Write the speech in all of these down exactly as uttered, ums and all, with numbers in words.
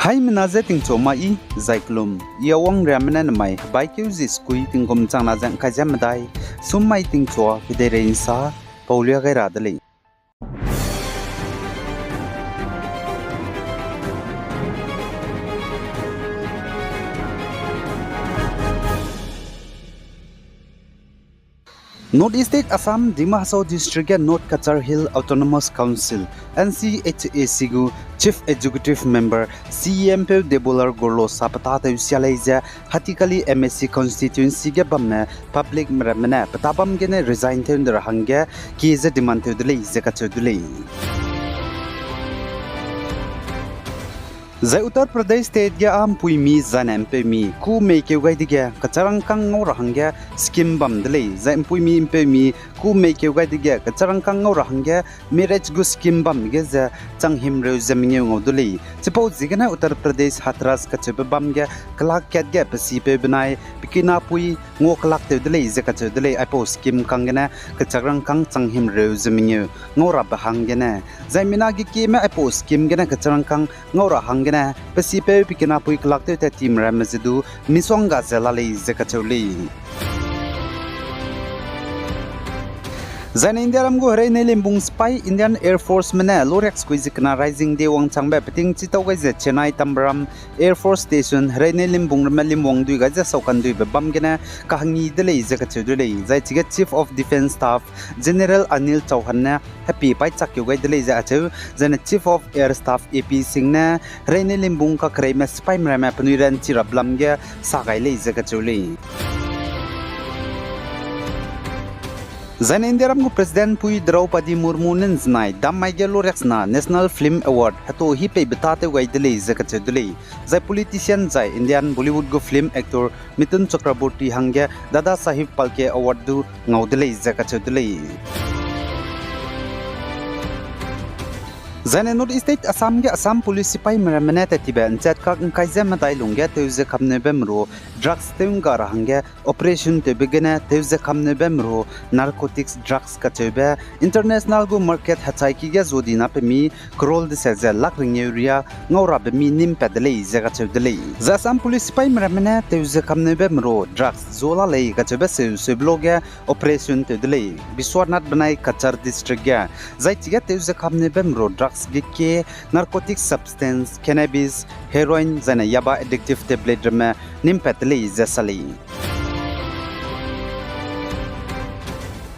Haimena je tingchua ma i, zai kelum, i Awang Riamme ne nemai hebaikeu zi sekui tingkum changna ze ngkai ze medai, sum mai tingchua kedeirei nsa paulia gai ra de lei. North East State Assam, Dima Hasao District ge North Cachar Hill Autonomous Council, N C H A C gu Chief Executive Member, C E M peu Debolal Gorlosa petâtew sia lei ze, Hatikali M A C constituency ge bamme public meramme ne petâ bam gene resign tew nde ra hangge kie ze demand tew de lei ze kacheu de lei. Zai Uttar Pradesh State ge â mpuimi zaine mpeumi kû meikeu gai dege kecharangkâng ngau ra hangge scheme bam de lei. Zai mpuimi mpeumi kû meikeu gai dege kecharangkâng ngau ra hangge marriage gu scheme bam ge ze chang himreu ze mengeu ngau de lei. Chipau ziegene Uttar Pradesh Hathras kacheube bam ge kelak kat ge pe sipeu benai pe kinapui ngua kelak tew de lei ze kacheu de lei. Aipau scheme kang gene kecharangkâng chang himreu ze mengeu ngau rabe hanggene, zai mina ge kieme aipau scheme gene kecharangkâng ngau ra hanggene pe sipeu pe kinapui kelak tew tat time ramme ze du misongga ze la lei ze kacheu lei. Zaine Indiaram gu hereine limbung sipai Indian Air Forceme ne loriak sekui ze kena Raising Day wangchangbe peting chitau gai ze Chennai Tambaram Air Force Station hereine limbung ramme limwang dui gai ze saukanduibe bam gene kahangi de lei ze kacheu de lei. Zai chige Chief of Defence Staff General Anil Chauhan ne hepie paî chakkeu gai de lei ze acheu, zaine Chief of Air Staff A P Singh ne hereine limbung kakereime sipaime ramme penui ranchi rabe lam ge sa gai lei ze kacheu lei. Zaine Indiaram gu President pui Draupadi Murmu ne nzenai dammai ge loriaksena National Film Award heto hî peibe tâtew gai de lei ze kacheu de lei. Zai politician zai Indian Bollywood gu film actor Mithun Chakraborty hangge Dada Saheb Phalke Award du ngau de lei ze kacheu de lei. Zaine North East State Assam ge Assam Police sipaime ramme ne tat tibe nchat kak ngkai ze medai lungge tewze kamneube meru drugs tew ngga ra hangge operation tewbe gene tewze kamneube meru narcotics drugs kacheube international gu market hechaiki ge zudina pemi crore deset ze lakh ringeu ria ngau rabe mi nim pat de lei ze kacheu de lei. Zai Assam Police sipaime ramme ne tewze kamneube meru drugs zu la lei kacheube seu seube lo ge operation tew de lei Biswanath benai Cachar District ge. Zai chige tewze kamneube meru drugs ge kie narcotic substance, cannabis, heroin, zaine yaba addictive tablet ramme nim pat de lei ze sa lei.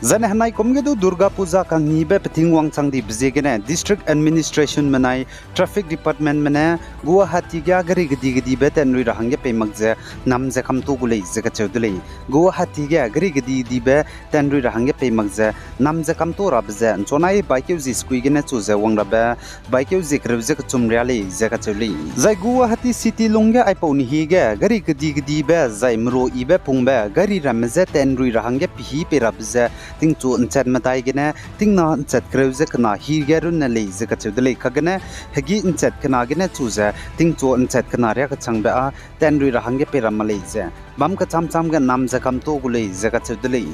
Zaine henai kum ge du Durga Puja kangnibe peting wangchang dibe ziegene District Administration menai Traffic Departmentme ne Guwahati ge gari kedi kedibe tanrui ra hangge pei mak ze nam ze kamto gu lei ze kacheu de lei. Guwahati ge gari kedi kedibe tanrui ra hangge pei mak ze nam ze kamto rabe ze nchunai baikeu zi sekui gene chu ze wang rabe baikeu zi kereu ze kechum ria lei ze kacheu lei. Zai Guwahati City lungge aipau nehî ge gari kedi kedibe zai meru yibe pungbe gari ramme je tanrui ra hangge pehî pei rabe ze tingchu nchat medai gene tingna nchat kereu ze kena hî ge runne lei ze kacheu de lei. Kagene hegî nchat kena gene chu ze tingchu nchat kena riâ kechangbe â tanrui ra hangge pei ra mak lei ze bam kecham cham ge nam ze kamto gu lei ze kacheu de lei.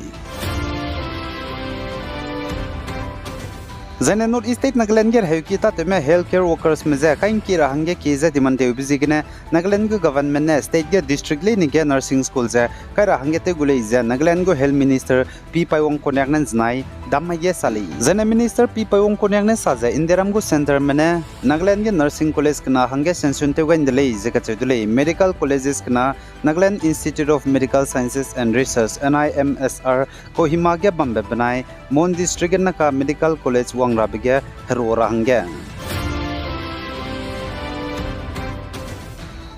Zaine North East State Nagaland ge reheuki tâtewme healthcare workersme je kaingki ra hangge kie ze demand tewbe ziegene Nagaland gu government ne state ge district leine ge nursing school ze kai ra hangge tew gu lei ze Nagaland gu Health Minister P. Paiwang Konyak ne nzenai dammai ge sa lei. Zaine Minister P. Paiwang Konyak ne sa ze Indiaram gu centreme ne Nagaland ge nursing college kena hangge sanction tew gai nde lei ze kacheu de lei. Medical colleges kena Nagaland Institute of Medical Sciences and Research, N I M S R, Kohima ge bambe benai Mon District ge naka Medical College wang rabe ge herua ra hangge.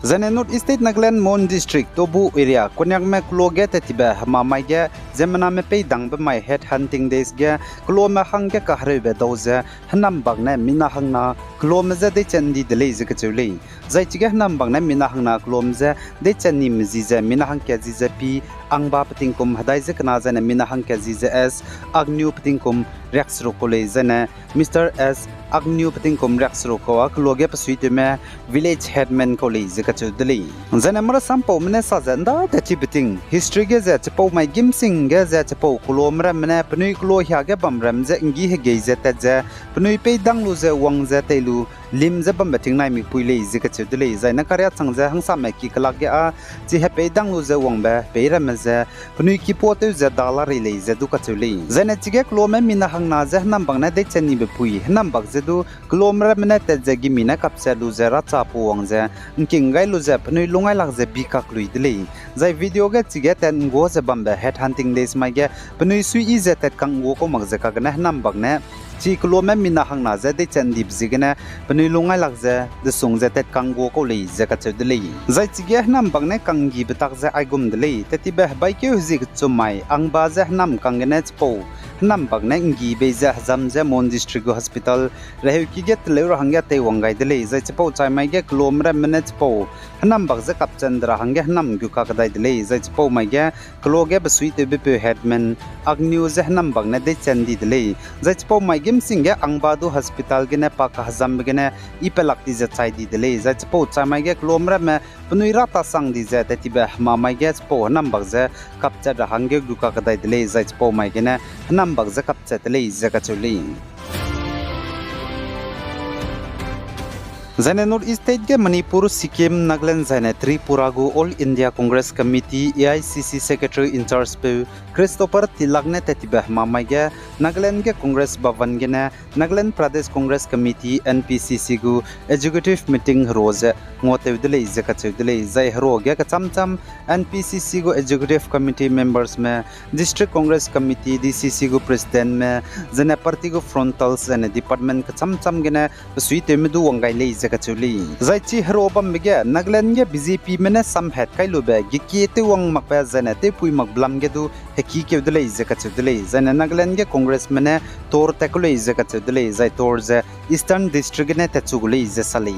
Zaine North East State Nagaland Mon District, Tobu Area, Konyakme keloa ge tat tibe hemamai ge ziemmename peidangbe mai head hunting days ge keloame hangge kahereube dau ze hênam bak ne mina hangna keloame je deichat ndi de lei ze kacheu lei. Zai chige hênam bak ne mina hangna keloame je deichat nime zi ze mina hangkat zi ze P. Angba petingkum hedai ze kena zaine mina hangkat zi ze S. Agnew petingkum riakseruk kau lei zaine Mister S. Agnew petingkum riakseruk kau â keloa ge pesuitewme village headman kau lei ze kacheu de lei. Zaine marasampaume ne sa ze nda tat ti beting history ge ze chipau mai gîmsing ge ze chipau keloame ramme ne penui keloa hiage bam ram ze nggi hegei ze tat ze penui peidang lu ze wang ze tei lu lim ze bambe tingnai mikpui lei ze kacheu de lei. Zai ne kariâ chang ze hangsame ki kelak ge â chi hepei dang lu ze wangbe peiramme ze penui kipau tew ze da la rei lei ze du kacheu lei. Zai ne chige kelome mina hangna ze hênam bak ne deiche nibe pui hênam bak ze du kelome ramme ne tat ze gimi ne kapchat lu ze rachapau wang ze ’ngking gai lu ze penui lungailak ze bi kak lui de lei. Zai video ge chige tat ’nggua ze bambe head hunting list mai ge penui suiyi ze tat kang ’nggua kau mak ze kagene hênam bak ne chi kelome mina hangna ze deiche ’ndibe ziegene penui lungailak ze desung ze tat kang ’nggua kau lei ze kacheu de lei. Zai chige hênam bak ne kanggibe tak ze aigum de lei. Tettibe hebaikeu hezie kechum mai Angba ze hênam kang gene chipau hênam bak ne ’nggi bei ze hezam ze Mon District gu hospital reheuki ge teleu ra hangge teiwang gai de lei. Zai chipau chai mai ge kelome ramme ne chipau hênam bak ze kapchat de ra hangge hênam gu kakdai de lei. Zai chipau mai ge kelo ge besuitewbepeu headman Agnew ze hênam bak ne deiche ’ndi de lei. Zai chipau mai ge ’msing ge Angba du hospital gene pa kahezambe gene i pelak di ze chai di de lei. Zai chipau chai mai ge kelome ramme penui rata sang di ze tettibe hema mai ge chipau hênam bak ze kapchat ra hangge gu kakdai de lei. Zai chipau mai gene hênam bak ze kapchat de lei ze kacheu lei. Zai ne North East State ge Manipur, Sikkim, Nagaland zai ne Tripura gu All India Congress Committee, A I C C, Secretary in charge peu Christopher Tilak ne tettibe hema mai ge Nagaland ge Congress Bhavan gene Nagaland Pradesh Congress Committee, N P C C, gu executive meeting herua ze nguatew de lei ze kacheu de lei. Zai herua ge kecham cham N P C C gu executive committee membersme, District Congress Committee, D C C, gu presidentme, zai ne party gu frontals zai ne department kecham cham gene besuitewme du wang gai lei ze kacheu lei. Zai chi herua bambe ge Nagaland ge B J Pme ne samhat kai lube gekie tewwang makbe zai ne tewpui makbe lam ge du hekîkeu de lei ze kacheu de lei. Zai ne Nagaland ge Congressme ne tor tat ku lei ze kacheu de lei. Zai tor ze Eastern District gene tatchu gu lei ze sa lei.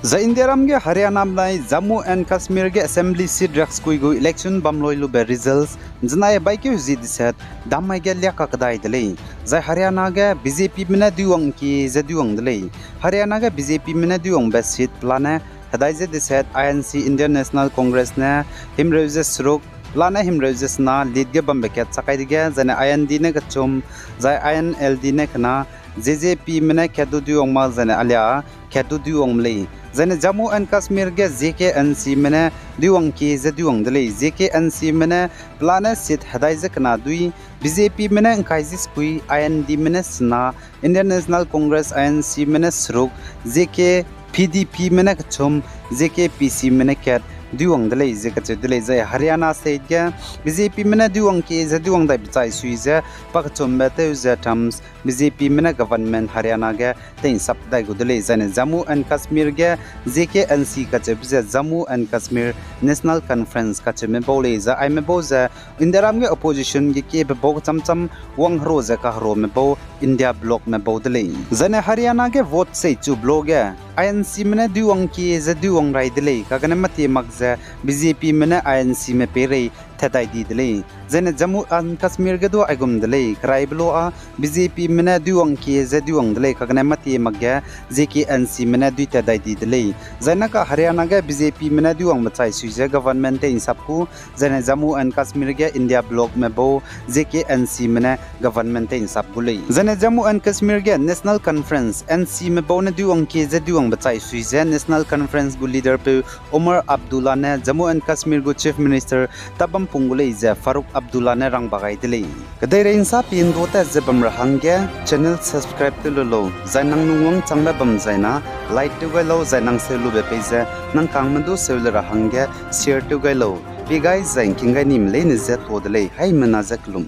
Zai Indiaram ge Haryana benai Jammu and Kashmir ge assembly seat riaksekui gu election bam loi lube results ’nzenai hebaikeu hezie deset dam mai ge liâ kakdai de lei. Zai Haryana ge B J Pme ne duiwang ’ngkie ze duiwang de lei. Haryana ge B J Pme ne duiwangbe seat pelane hedai ze deset I N C, Indian National Congress ne himreu ze seruk, pelane himreu ze sena lead ge bambe kat chak kai dege, zai ne I N D ne kechum, zai I N L D ne kena, J J Pme ne kat du duiwang mak zai ne alia kat du duiwang me lei. Zai ne Jammu and Kashmir ge J K N Cme ne duiwang ’ngkie ze duiwang de lei. J K N Cme ne pelane seat hedai ze kena dui, B J Pme ne ’ngkai ze sekui, I N Dme ne sena, Indian National Congress, I N Cme ne seruk, J K, P D Pme ne kechum, J K P Cme ne kat duiwang de lei ze kacheu de lei. Zai Haryana state ge B J Pme ne duiwang ’ngkie ze duiwang dai bechai sui ze pakechumbe tew ze terms B J Pme ne government Haryana ge tei'nsap dai gu de lei. Zai ne Jammu and Kashmir ge J K N C kacheube ze Jammu and Kashmir National Conference kacheume bau lei. Zai aime bau ze Indiaram ge opposition ge kiebe bau kecham cham wang hero ze kaherome bau India Blocme bau de lei. Zai ne Haryana ge vote seichu bloc ge I N Cme ne duiwang ’ngkie ze duiwang rai de lei, kagene matie mak ze B J Pme ne I N Cme peirei tat dai di de lei. Zai ne Jammu and Kashmir ge du aigum de lei, keraibe lo â B J Pme ne duiwang ’ngkie ze duiwang de lei, kagene matie mak ge J K N Cme ne dui tat dai di de lei. Zai ne ka Haryana ge B J Pme ne duiwang bechai sui ze government tei'nsap gu, zai ne Jammu and Kashmir ge India Blocme bau J K N Cme ne government tei'nsap gu lei. Zai ne Jammu and Kashmir ge National Conference, N Cme bau ne duiwang ’ngkie ze duiwang bechai sui ze National Conference gu leader peu Omar Abdullah ne Jammu and Kashmir gu Chief Minister tat bam pung gu lei ze Farooq Abdullah ne rang ba gai de lei. Kedeirei ’nsa pi ’ndu tat ze bam ra hangge channel subscribe tew lu lau, zai nang lungwang changbe bam zai na like tew gai lau, zai nang seu lube pei ze nang kangme du seu le ra hangge share tew gai lau. Pie gai zai ’ngking gai nime leine je tuâ de lei, haimena je kelum.